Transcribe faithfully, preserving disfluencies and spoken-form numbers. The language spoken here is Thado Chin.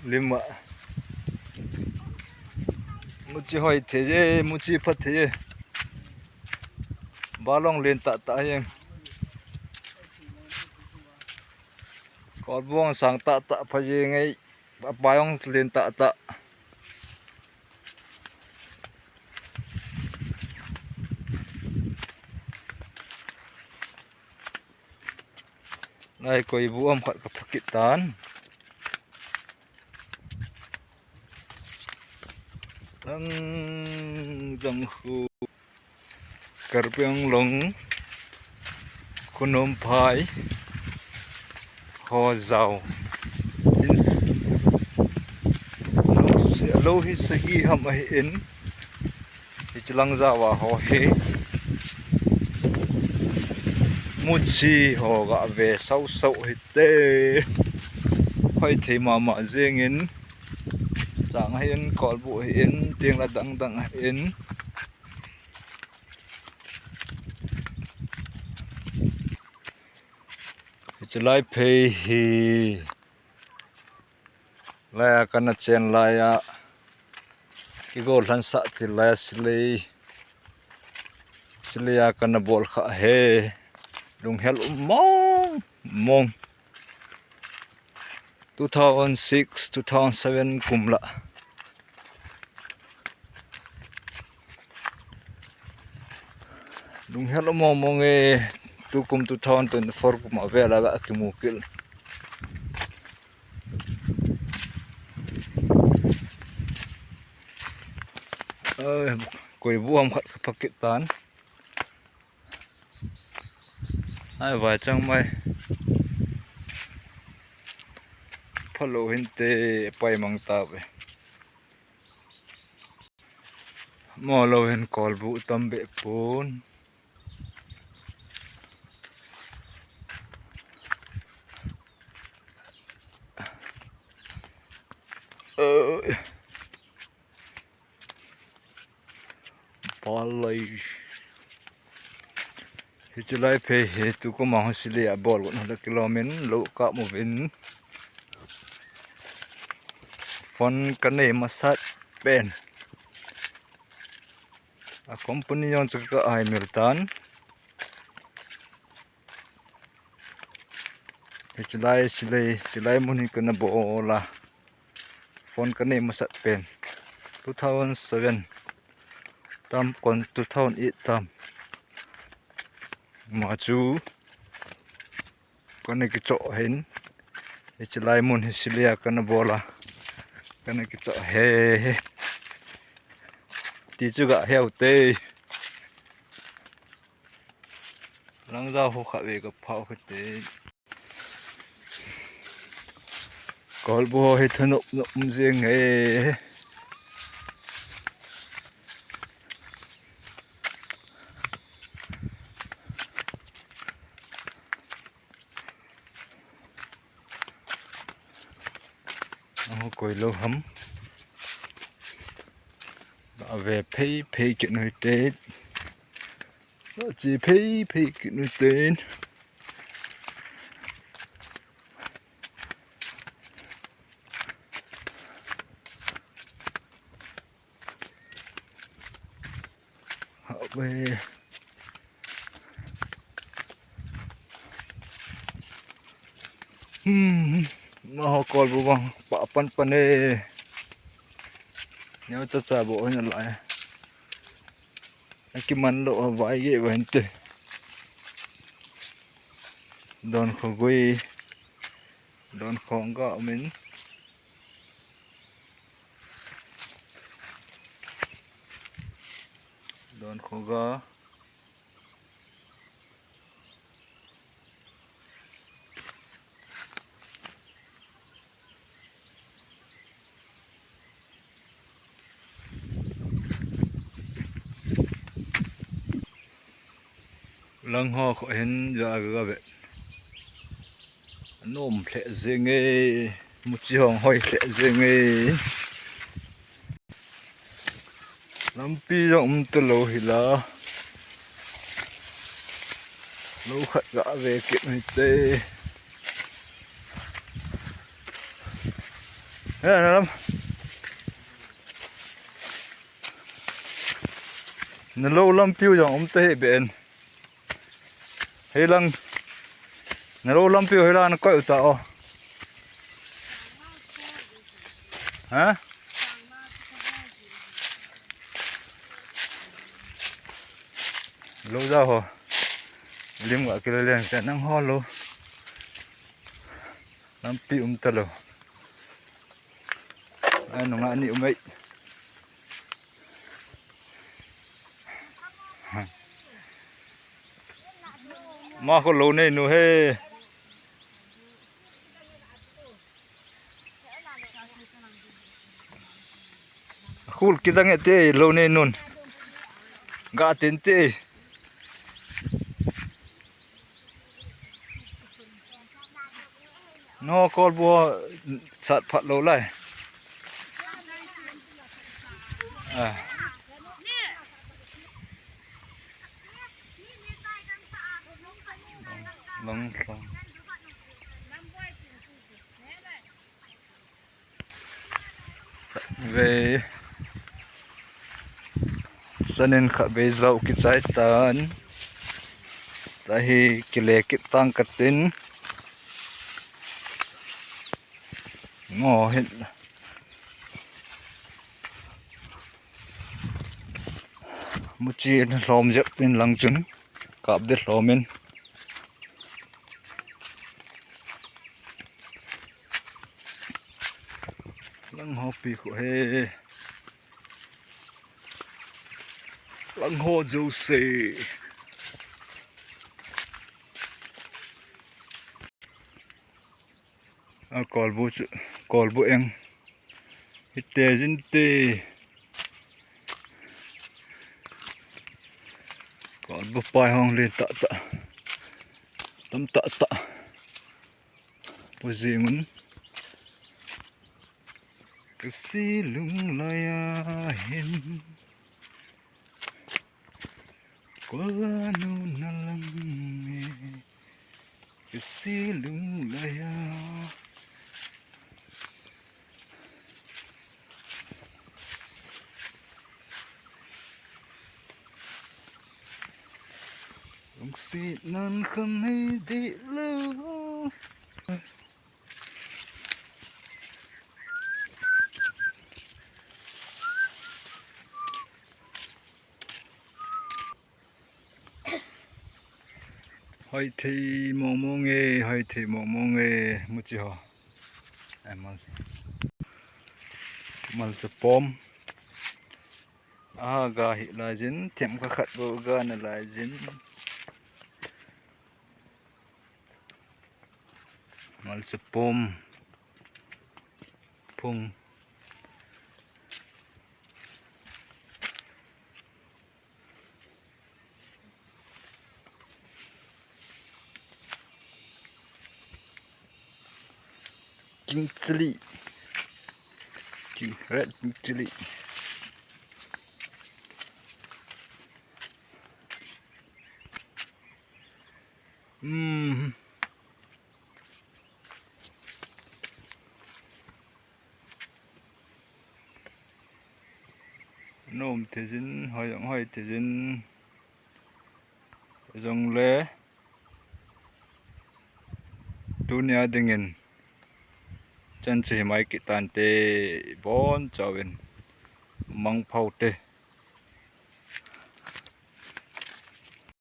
Lima. Muchi hoi thei e, muchi pha thei e. Balong len tah tah e. Kolbu sang tah tah pha e ngai. Balong len tah tah. Lai koibu ham khat ka pha kit tan. Lang jang hu. Karbi Anglong, Khunom phai, ho jao. In s-, lou hi sagi ham ahi in. Hiche lang jao a ho hi. Muchi ho ga ve sau sau hite. Hoi thei mama jeng in. Chang ahi in, kolbu ahi in, ting la dang dang ahi in. Hiche lai phei hi. Lai a kana chen lai a. Kigo lhan sah til lai a silai. Silai a kana bol kha he. Lunghel um mong mong. Two thousand six, two thousand seven kum la. Lunghel mong mong e, tukum two thousand twenty-four kum a vel a ga kimu kit. Ai, koibu ham khat ka pha kit tan. Ai, vai chang mai. Phalou hinte, pai mang tave. Mo lou hin kolbu tam be pon. Oi. Palai. Hiche lai phei hi tukum a ho silai a bol gon ho la kilom in lou ka mu vin. Phone ka nei masat pen. A company jong chu ka ai mil tan. Hiche lai silai, hiche lai mun hi kana bol a. Phone ka nei masat pen. Two thousand seven. Tam kon two thousand eight tam. Ma chu. Kana kichoh hin. Hiche lai mun hi silai a kana bol a. Kana kichoh he he. Ti chu ga heu te. Lang jao ho kha ve ka phao kha te. Kolbu ho hi thanop nop um jeng e. Aho koi lou ham. Ave phei phei kit noi te. Che phei phei kit noi te. Abe. Hmm, ma ho kolbu bang pa pan pan e. Neo cha cha bo hin lai. Akiman lou a vai ge vai te. Don kho gui. Don khong ga min. Don kho ga. Lang ho kho hin ja ga ve. Nom lheh jeng e, muchi hong hoi lheh jeng e. Lampi jong um talou hi la. Lou khat ga ve kit mai te. He, na lam. Na lou lampiu jong um ta hi ben. Hei lang. Na lou lampiu hei lang na koi u ta o. Ha? Lou ja ho. Lim ga kila len sa nang ho lou. Lampi um ta lou. Ai, nunga ni um ei. Ma ko lou nei nu he. Khul kidang e te lou nei nun. Ga tin te. No, kolbu sat phat lou lai. Ah. Long, long. Vei. Sanin kha vei jau kichai tan. Tahi kile kit tang katin. Ngo hin. Muchi hlom jep in lang chun. Kap de hlom in. Lang ho pi khu he. Lang ho jo se. A kolbu chu, kolbu eng. Hite jin te. Kolbu pai hong le ta ta. Tam ta ta. Pu jing un. Kasi lung laiya hin. Kola nu na lang e. Kasi lung laiya. Lungsi nan kham hei di lou. Hoi thei mong mong e, hoi thei mong mong e, muchi ho. Ai, mal. Mal chu pom. A ga hi lai jin, them kha khat bo ga na lai jin. Mal chu pom. Phung. King chili. King red king chili. Hmm. Nom thei jin, hoi jong hoi thei jin. Jong le. Tunia dingin. Chan chu hi mai kit tante bon chauvin. Mangphaote.